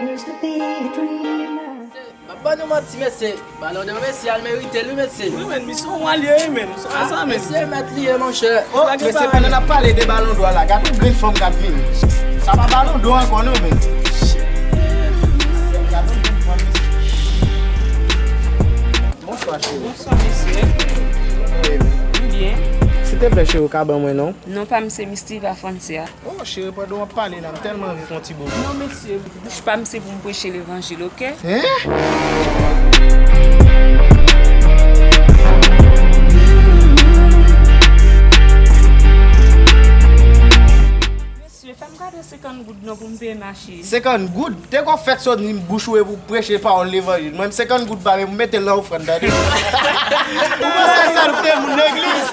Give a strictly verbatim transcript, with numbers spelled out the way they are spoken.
M ap ban nou manti, mesye. Balon dò, mesye, al merite l, wi, mesye. Wi, men, misye yon alye, wi, men. Misye, ah, sa, men, mesye, mèt li ye, monchè. Oh, mesye, pandan n ap pale de balon dò la, gade yon grenn fanm k ap vini. Sa pa balon dò ankò, non, men. Bonswa, cheri. Bonswa, mesye. Wi, men. Byen. Silteplè, cheri, ou ka ban mwen non? Non pa m se Miss Tiva Francia. Oh, cheri, pandan w ap pale la, m tèlman anvi fè yon ti bobo. Non, mesye, bouch pa m se pou m preche levanjil, oke? Hein? Mesye, fè m gade senkant goud non pou m peye mache. Senkant goud? Te konn fèt sot ni bouch ou e pou preche pawòl levanjil. Mwen, m senkant goud pa, men pou mete l nan ofrann, tande. Ou panse sa nou te moun legliz?